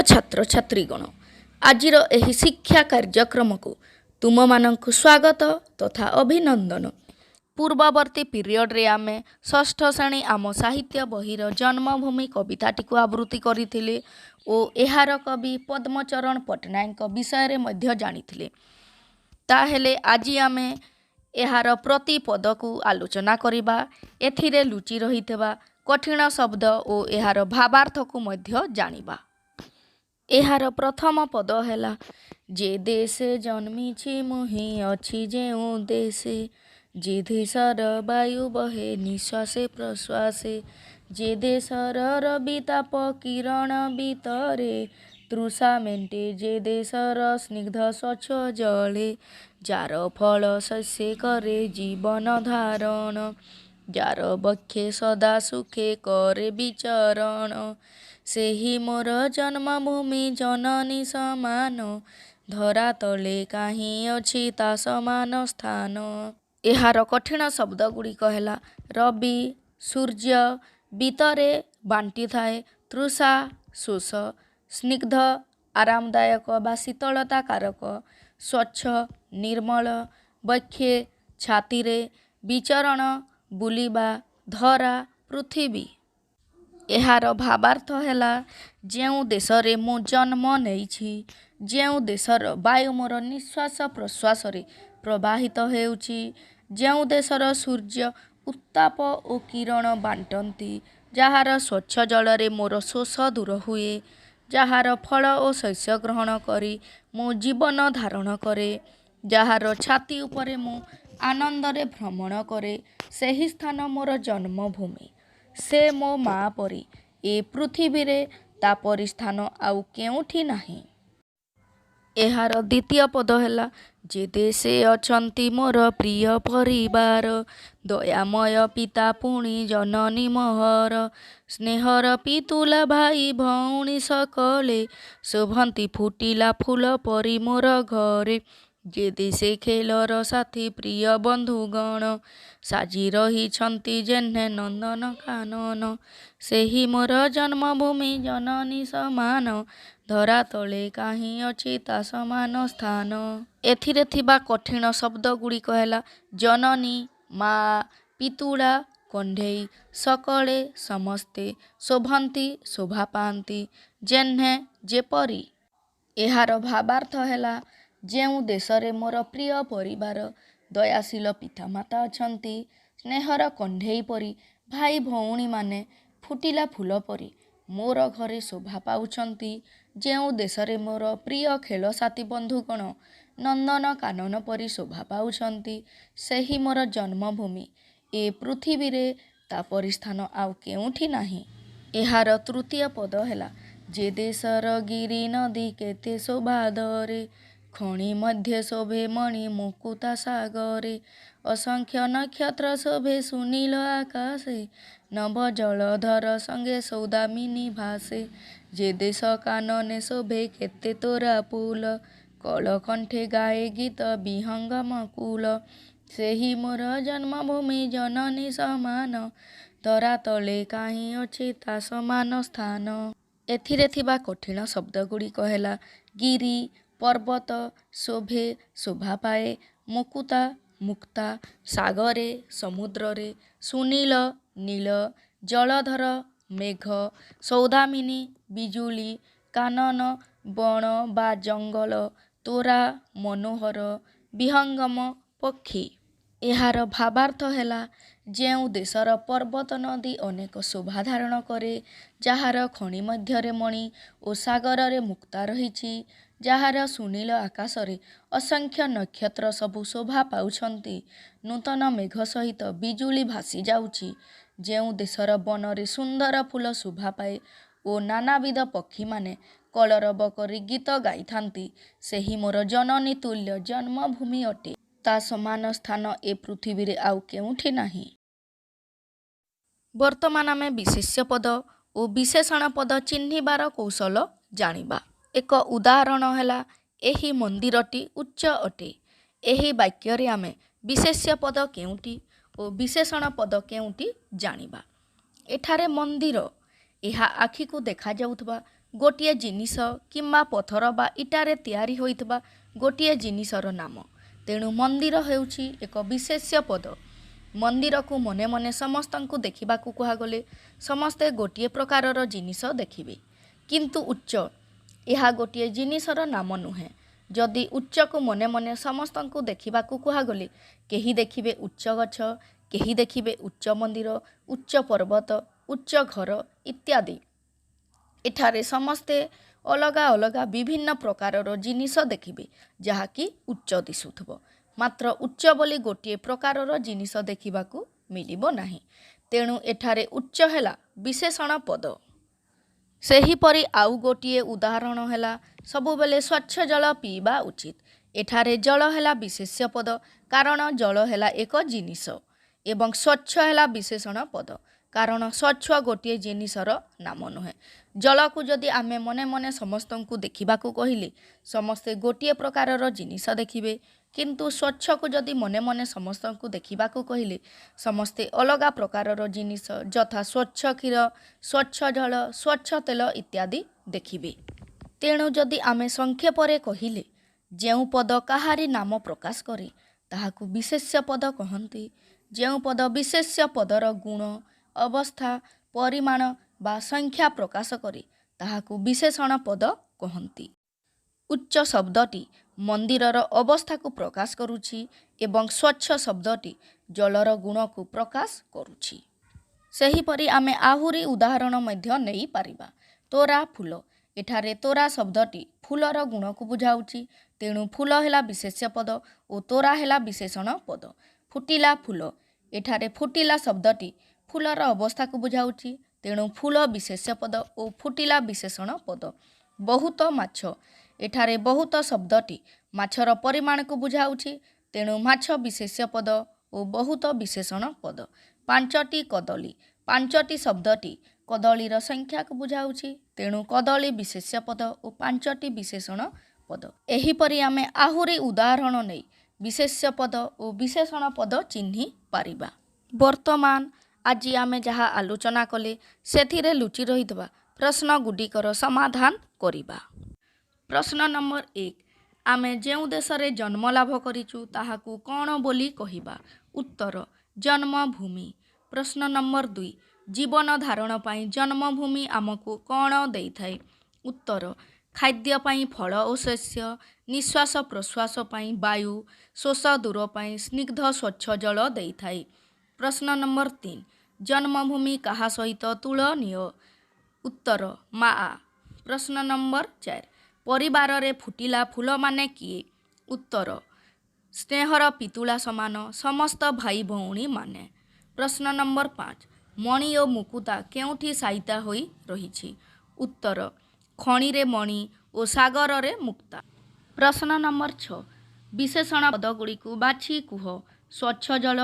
ପ୍ରିୟ ଛାତ୍ରଛାତ୍ରୀଗଣ, ଆଜିର ଏହି ଶିକ୍ଷା କାର୍ଯ୍ୟକ୍ରମକୁ ତୁମମାନଙ୍କୁ ସ୍ୱାଗତ ତଥା ଅଭିନନ୍ଦନ। ପୂର୍ବବର୍ତ୍ତୀ ପିରିୟଡ଼ରେ ଆମେ ଷଷ୍ଠ ଶ୍ରେଣୀ ଆମ ସାହିତ୍ୟ ବହିର ଜନ୍ମଭୂମି କବିତାଟିକୁ ଆବୃତ୍ତି କରିଥିଲେ ଓ ଏହାର କବି ପଦ୍ମଚରଣ ପଟ୍ଟନାୟକଙ୍କ ବିଷୟରେ ମଧ୍ୟ ଜାଣିଥିଲେ। ତାହେଲେ ଆଜି ଆମେ ଏହାର ପ୍ରତିପଦକୁ ଆଲୋଚନା କରିବା। ଏଥିରେ ଲୁଚି ରହିଥିବା କଠିନ ଶବ୍ଦ ଓ ଏହାର ଭାବାର୍ଥକୁ ମଧ୍ୟ ଜାଣିବା। ଏହାର ପ୍ରଥମ ପଦ ହେଲା, ଯେ ଦେଶେ ଜନ୍ମିଛି ମୁହିଁ ଅଛି ଯେଉଁ ଦେଶେ, ଯେ ଦେଶର ବାୟୁ ବହେ ନିଶ୍ୱାସେ ପ୍ରଶ୍ୱାସେ, ଯେ ଦେଶର ରବି ତାପ କିରଣ ବିତରେ, ତୃଷା ମେଣ୍ଟେ ଯେ ଦେଶର ସ୍ନିଗ୍ଧ ସ୍ୱଚ୍ଛ ଜଳେ, ଯାର ଫଳ ଶସ୍ୟେ କରେ ଜୀବନ ଧାରଣ, ଯାର ବକ୍ଷେ ସଦା ସୁଖେ କରେ ବିଚରଣ, ସେହି ମୋର ଜନ୍ମଭୂମି ଜନନୀ ସମାନ, ଧରା ତଳେ କାହିଁ ଅଛି ତା ସମାନ ସ୍ଥାନ। ଏହାର କଠିନ ଶବ୍ଦ ଗୁଡ଼ିକ ହେଲା ରବି, ସୂର୍ଯ୍ୟ, ବିତରେ, ବାଣ୍ଟିଥାଏ, ତୃଷା, ଶୋଷ, ସ୍ନିଗ୍ଧ, ଆରାମଦାୟକ ବା ଶୀତଳତା କାରକ, ସ୍ୱଚ୍ଛ, ନିର୍ମଳ, ବକ୍ଷେ, ଛାତିରେ, ବିଚରଣ, ବୁଲିବା, ଧରା, ପୃଥିବୀ। ଏହାର ଭାବାର୍ଥ ହେଲା, ଯେଉଁ ଦେଶରେ ମୁଁ ଜନ୍ମ ନେଇଛି, ଯେଉଁ ଦେଶର ବାୟୁ ମୋର ନିଶ୍ୱାସ ପ୍ରଶ୍ୱାସରେ ପ୍ରବାହିତ ହେଉଛି, ଯେଉଁ ଦେଶର ସୂର୍ଯ୍ୟ ଉତ୍ତାପ ଓ କିରଣ ବାଣ୍ଟନ୍ତି, ଯାହାର ସ୍ୱଚ୍ଛ ଜଳରେ ମୋର ଶୋଷ ଦୂର ହୁଏ, ଯାହାର ଫଳ ଓ ଶସ୍ୟ ଗ୍ରହଣ କରି ମୁଁ ଜୀବନ ଧାରଣ କରେ, ଯାହାର ଛାତି ଉପରେ ମୁଁ ଆନନ୍ଦରେ ଭ୍ରମଣ କରେ, ସେହି ସ୍ଥାନ ମୋର ଜନ୍ମଭୂମି। ସେ ମୋ ମା ପରି। ଏ ପୃଥିବୀରେ ତା ପରି ସ୍ଥାନ ଆଉ କେଉଁଠି ନାହିଁ। ଏହାର ଦ୍ୱିତୀୟ ପଦ ହେଲା, ଯେ ଦେଶେ ଅଛନ୍ତି ମୋର ପ୍ରିୟ ପରିବାର, ଦୟାମୟ ପିତା ପୁଣି ଜନନୀ ମୋହର, ସ୍ନେହର ପିତୁଲା ଭାଇ ଭଉଣୀ ସକଳେ, ଶୋଭନ୍ତି ଫୁଟିଲା ଫୁଲ ପରି ମୋର ଘରେ, ଯେ ଦେଶେ ଖେଳର ସାଥୀ ପ୍ରିୟ ବନ୍ଧୁଗଣ, ସାଜି ରହିଛନ୍ତି ଯେହ୍ନେ ନନ୍ଦନ କାନନ, ସେହି ମୋର ଜନ୍ମଭୂମି ଜନନୀ ସମାନ, ଧରା ତଳେ କାହିଁ ଅଛି ତା ସମାନ ସ୍ଥାନ। ଏଥିରେ ଥିବା କଠିନ ଶବ୍ଦ ଗୁଡ଼ିକ ହେଲା ଜନନୀ, ମା, ପିତୁଳା, କଣ୍ଢେଇ, ସକଳେ, ସମସ୍ତେ, ଶୋଭନ୍ତି, ଶୋଭା ପାଆନ୍ତି, ଯେହ୍ନେ, ଯେପରି। ଏହାର ଭାବାର୍ଥ ହେଲା, ଯେଉଁ ଦେଶରେ ମୋର ପ୍ରିୟ ପରିବାର, ଦୟାଶୀଳ ପିତାମାତା ଅଛନ୍ତି, ସ୍ନେହର କଣ୍ଢେଇ ପରି ଭାଇ ଭଉଣୀମାନେ ଫୁଟିଲା ଫୁଲ ପରି ମୋର ଘରେ ଶୋଭା ପାଉଛନ୍ତି, ଯେଉଁ ଦେଶରେ ମୋର ପ୍ରିୟ ଖେଳସାଥୀ ବନ୍ଧୁଗଣ ନନ୍ଦନ କାନନ ପରି ଶୋଭା ପାଉଛନ୍ତି, ସେହି ମୋର ଜନ୍ମଭୂମି। ଏ ପୃଥିବୀରେ ତା ପରି ସ୍ଥାନ ଆଉ କେଉଁଠି ନାହିଁ। ଏହାର ତୃତୀୟ ପଦ ହେଲା, ଯେ ଦେଶର ଗିରି ନଦୀ କେତେ ଶୋଭା ଧରେ, ଖଣି ମଧ୍ୟେ ଶୋଭେ ମଣି ମୁକୁତା ସାଗରେ, ଅସଂଖ୍ୟ ନକ୍ଷତ୍ର ଶୋଭେ ସୁନୀଳ ଆକାଶେ, ନବ ଜଳଧର ସଙ୍ଗେ ସୌଦାମିନୀ ଭାସେ, ଯେ ଦେଶ କାନନେ ଶୋଭେ କେତେ ତୋରା ଫୁଲ, କଳକଣ୍ଠେ ଗାଏ ଗୀତ ବିହଙ୍ଗମ କୁଳ, ସେହି ମୋର ଜନ୍ମଭୂମି ଜନନୀ ସମାନ, ଧରା ତଳେ କାହିଁ ଅଛି ତା ସମାନ ସ୍ଥାନ। ଏଥିରେ ଥିବା କଠିନ ଶବ୍ଦ ଗୁଡ଼ିକ ହେଲା ଗିରି, ପର୍ବତ, ଶୋଭେ, ଶୋଭା ପାଏ, ମୁକୁତା, ମୁକ୍ତା, ସାଗରେ, ସମୁଦ୍ରରେ, ସୁନୀଳ, ନୀଳ, ଜଳଧର, ମେଘ, ସୌଦାମିନୀ, ବିଜୁଳି, କାନନ, ବଣ ବା ଜଙ୍ଗଲ, ତୋରା, ମନୋହର, ବିହଙ୍ଗମ, ପକ୍ଷୀ। ଏହାର ଭାବାର୍ଥ ହେଲା, ଯେଉଁ ଦେଶର ପର୍ବତ ନଦୀ ଅନେକ ଶୋଭା ଧାରଣ କରେ, ଯାହାର ଖଣି ମଧ୍ୟରେ ମଣି ଓ ସାଗରରେ ମୁକ୍ତା ରହିଛି, ଯାହାର ସୁନୀଳ ଆକାଶରେ ଅସଂଖ୍ୟ ନକ୍ଷତ୍ର ସବୁ ଶୋଭା ପାଉଛନ୍ତି, ନୂତନ ମେଘ ସହିତ ବିଜୁଳି ଭାସିଯାଉଛି, ଯେଉଁ ଦେଶର ବନରେ ସୁନ୍ଦର ଫୁଲ ଶୋଭା ପାଏ ଓ ନାନାବିଧ ପକ୍ଷୀମାନେ କଳରବ କରି ଗୀତ ଗାଇଥାନ୍ତି, ସେହି ମୋର ଜନନୀ ତୁଲ୍ୟ ଜନ୍ମଭୂମି ଅଟେ। ତା ସମାନ ସ୍ଥାନ ଏ ପୃଥିବୀରେ ଆଉ କେଉଁଠି ନାହିଁ। ବର୍ତ୍ତମାନ ଆମେ ବିଶେଷ୍ୟ ପଦ ଓ ବିଶେଷଣ ପଦ ଚିହ୍ନିବାର କୌଶଳ ଜାଣିବା। ଏକ ଉଦାହରଣ ହେଲା, ଏହି ମନ୍ଦିରଟି ଉଚ୍ଚ ଅଟେ। ଏହି ବାକ୍ୟରେ ଆମେ ବିଶେଷ୍ୟ ପଦ କେଉଁଟି ଓ ବିଶେଷଣ ପଦ କେଉଁଟି ଜାଣିବା। ଏଠାରେ ମନ୍ଦିର, ଏହା ଆଖିକୁ ଦେଖାଯାଉଥିବା ଗୋଟିଏ ଜିନିଷ କିମ୍ବା ପଥର ବା ଇଟାରେ ତିଆରି ହୋଇଥିବା ଗୋଟିଏ ଜିନିଷର ନାମ। ତେଣୁ ମନ୍ଦିର ହେଉଛି ଏକ ବିଶେଷ୍ୟ ପଦ। ମନ୍ଦିରକୁ ମନେ ମନେ ସମସ୍ତଙ୍କୁ ଦେଖିବାକୁ କୁହାଗଲେ ସମସ୍ତେ ଗୋଟିଏ ପ୍ରକାରର ଜିନିଷ ଦେଖିବେ। କିନ୍ତୁ ଉଚ୍ଚ, ଏହା ଗୋଟିଏ ଜିନିଷର ନାମ ନୁହେଁ। ଯଦି ଉଚ୍ଚକୁ ମନେ ମନେ ସମସ୍ତଙ୍କୁ ଦେଖିବାକୁ କୁହାଗଲେ କେହି ଦେଖିବେ ଉଚ୍ଚ ଗଛ, କେହି ଦେଖିବେ ଉଚ୍ଚ ମନ୍ଦିର, ଉଚ୍ଚ ପର୍ବତ, ଉଚ୍ଚ ଘର ଇତ୍ୟାଦି। ଏଠାରେ ସମସ୍ତେ ଅଲଗା ଅଲଗା ବିଭିନ୍ନ ପ୍ରକାରର ଜିନିଷ ଦେଖିବେ, ଯାହାକି ଉଚ୍ଚ ଦିଶୁଥିବ। ମାତ୍ର ଉଚ୍ଚ ବୋଲି ଗୋଟିଏ ପ୍ରକାରର ଜିନିଷ ଦେଖିବାକୁ ମିଳିବ ନାହିଁ। ତେଣୁ ଏଠାରେ ଉଚ୍ଚ ହେଲା ବିଶେଷଣ ପଦ। ସେହିପରି ଆଉ ଗୋଟିଏ ଉଦାହରଣ ହେଲା, ସବୁବେଳେ ସ୍ୱଚ୍ଛ ଜଳ ପିଇବା ଉଚିତ। ଏଠାରେ ଜଳ ହେଲା ବିଶେଷ୍ୟ ପଦ, କାରଣ ଜଳ ହେଲା ଏକ ଜିନିଷ ଏବଂ ସ୍ୱଚ୍ଛ ହେଲା ବିଶେଷଣ ପଦ, କାରଣ ସ୍ୱଚ୍ଛ ଗୋଟିଏ ଜିନିଷର ନାମ ନୁହେଁ। ଜଳକୁ ଯଦି ଆମେ ମନେ ମନେ ସମସ୍ତଙ୍କୁ ଦେଖିବାକୁ କହିଲେ ସମସ୍ତେ ଗୋଟିଏ ପ୍ରକାରର ଜିନିଷ ଦେଖିବେ, କିନ୍ତୁ ସ୍ୱଚ୍ଛକୁ ଯଦି ମନେ ମନେ ସମସ୍ତଙ୍କୁ ଦେଖିବାକୁ କହିଲେ ସମସ୍ତେ ଅଲଗା ପ୍ରକାରର ଜିନିଷ ଯଥା ସ୍ୱଚ୍ଛ କ୍ଷୀର, ସ୍ୱଚ୍ଛ ଜଳ, ସ୍ୱଚ୍ଛ ତେଲ ଇତ୍ୟାଦି ଦେଖିବେ। ତେଣୁ ଯଦି ଆମେ ସଂକ୍ଷେପରେ କହିଲେ, ଯେଉଁ ପଦ କାହାରି ନାମ ପ୍ରକାଶ କରେ ତାହାକୁ ବିଶେଷ୍ୟ ପଦ କହନ୍ତି। ଯେଉଁ ପଦ ବିଶେଷ୍ୟ ପଦର ଗୁଣ, ଅବସ୍ଥା, ପରିମାଣ ବା ସଂଖ୍ୟା ପ୍ରକାଶ କରେ ତାହାକୁ ବିଶେଷଣ ପଦ କହନ୍ତି। ଉଚ୍ଚ ଶବ୍ଦଟି ମନ୍ଦିରର ଅବସ୍ଥାକୁ ପ୍ରକାଶ କରୁଛି ଏବଂ ସ୍ୱଚ୍ଛ ଶବ୍ଦଟି ଜଳର ଗୁଣକୁ ପ୍ରକାଶ କରୁଛି। ସେହିପରି ଆମେ ଆହୁରି ଉଦାହରଣ ମଧ୍ୟ ନେଇପାରିବା। ତୋରା ଫୁଲ। ଏଠାରେ ତୋରା ଶବ୍ଦଟି ଫୁଲର ଗୁଣକୁ ବୁଝାଉଛି, ତେଣୁ ଫୁଲ ହେଲା ବିଶେଷ୍ୟ ପଦ ଓ ତୋରା ହେଲା ବିଶେଷଣ ପଦ। ଫୁଟିଲା ଫୁଲ। ଏଠାରେ ଫୁଟିଲା ଶବ୍ଦଟି ଫୁଲର ଅବସ୍ଥାକୁ ବୁଝାଉଛି, ତେଣୁ ଫୁଲ ବିଶେଷ୍ୟ ପଦ ଓ ଫୁଟିଲା ବିଶେଷଣ ପଦ। ବହୁତ ମାଛ। ଏଠାରେ ବହୁତ ଶବ୍ଦଟି ମାଛର ପରିମାଣକୁ ବୁଝାଉଛି, ତେଣୁ ମାଛ ବିଶେଷ୍ୟ ପଦ ଓ ବହୁତ ବିଶେଷଣ ପଦ। 5ଟି କଦଳୀ। 5ଟି ଶବ୍ଦଟି କଦଳୀର ସଂଖ୍ୟାକୁ ବୁଝାଉଛି, ତେଣୁ କଦଳୀ ବିଶେଷ୍ୟ ପଦ ଓ 5ଟି ବିଶେଷଣ ପଦ। ଏହିପରି ଆମେ ଆହୁରି ଉଦାହରଣ ନେଇ ବିଶେଷ୍ୟ ପଦ ଓ ବିଶେଷଣ ପଦ ଚିହ୍ନି ପାରିବା। ବର୍ତ୍ତମାନ ଆଜି ଆମେ ଯାହା ଆଲୋଚନା କଲେ ସେଥିରେ ଲୁଚି ରହିଥିବା ପ୍ରଶ୍ନଗୁଡ଼ିକର ସମାଧାନ କରିବା। ପ୍ରଶ୍ନ ନମ୍ବର 1, ଆମେ ଯେଉଁ ଦେଶରେ ଜନ୍ମ ଲାଭ କରିଛୁ ତାହାକୁ କ'ଣ ବୋଲି କହିବା? ଉତ୍ତର, ଜନ୍ମଭୂମି। ପ୍ରଶ୍ନ ନମ୍ବର 2, ଜୀବନ ଧାରଣ ପାଇଁ ଜନ୍ମଭୂମି ଆମକୁ କ'ଣ ଦେଇଥାଏ? ଉତ୍ତର, ଖାଦ୍ୟ ପାଇଁ ଫଳ ଓ ଶସ୍ୟ, ନିଶ୍ୱାସ ପ୍ରଶ୍ୱାସ ପାଇଁ ବାୟୁ, ଶୋଷ ଦୂର ପାଇଁ ସ୍ନିଗ୍ଧ ସ୍ୱଚ୍ଛ ଜଳ ଦେଇଥାଏ। ପ୍ରଶ୍ନ ନମ୍ବର 3, ଜନ୍ମଭୂମି କାହା ସହିତ ତୁଳନୀୟ? ଉତ୍ତର, ମାଆ। ପ୍ରଶ୍ନ ନମ୍ବର 4, ପରିବାରରେ ଫୁଟିଲା ଫୁଲମାନେ କିଏ? ଉତ୍ତର, ସ୍ନେହର ପିତୁଳା ସମାନ ସମସ୍ତ ଭାଇ ଭଉଣୀମାନେ। ପ୍ରଶ୍ନ ନମ୍ବର 5, ମଣି ଓ ମୁକୁତା କେଉଁଠି ସାଇତା ହୋଇ ରହିଛି? ଉତ୍ତର, ଖଣିରେ ମଣି ଓ ସାଗରରେ ମୁକ୍ତା। ପ୍ରଶ୍ନ ନମ୍ବର 6, ବିଶେଷଣ ପଦଗୁଡ଼ିକୁ ବାଛି କୁହ। ସ୍ୱଚ୍ଛ ଜଳ,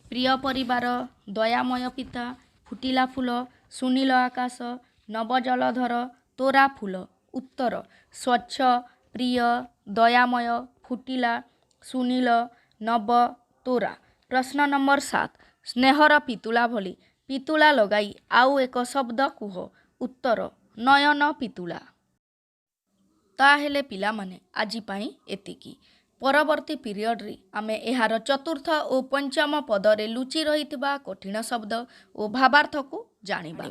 ପ୍ରିୟ ପରିବାର, ଦୟାମୟ ପିତା, ଫୁଟିଲା ଫୁଲ, ସୁନୀଳ ଆକାଶ, ନବଜଳଧର, ତୋରା ଫୁଲ। ଉତ୍ତର, ସ୍ୱଚ୍ଛ, ପ୍ରିୟ, ଦୟାମୟ, ଫୁଟିଲା, ସୁନୀଳ, ନବ, ତୋରା। ପ୍ରଶ୍ନ ନମ୍ବର 7, ସ୍ନେହର ପିତୁଳା ଭଳି ପିତୁଳା ଲଗାଇ ଆଉ ଏକ ଶବ୍ଦ କୁହ। ଉତ୍ତର, ନୟନ ପିତୁଳା। ତାହେଲେ ପିଲାମାନେ, ଆଜି ପାଇଁ ଏତିକି। ପରବର୍ତ୍ତୀ ପିରିୟଡ଼ରେ ଆମେ ଏହାର ଚତୁର୍ଥ ଓ ପଞ୍ଚମ ପଦରେ ଲୁଚି ରହିଥିବା କଠିନ ଶବ୍ଦ ଓ ଭାବାର୍ଥକୁ ଜାଣିବା।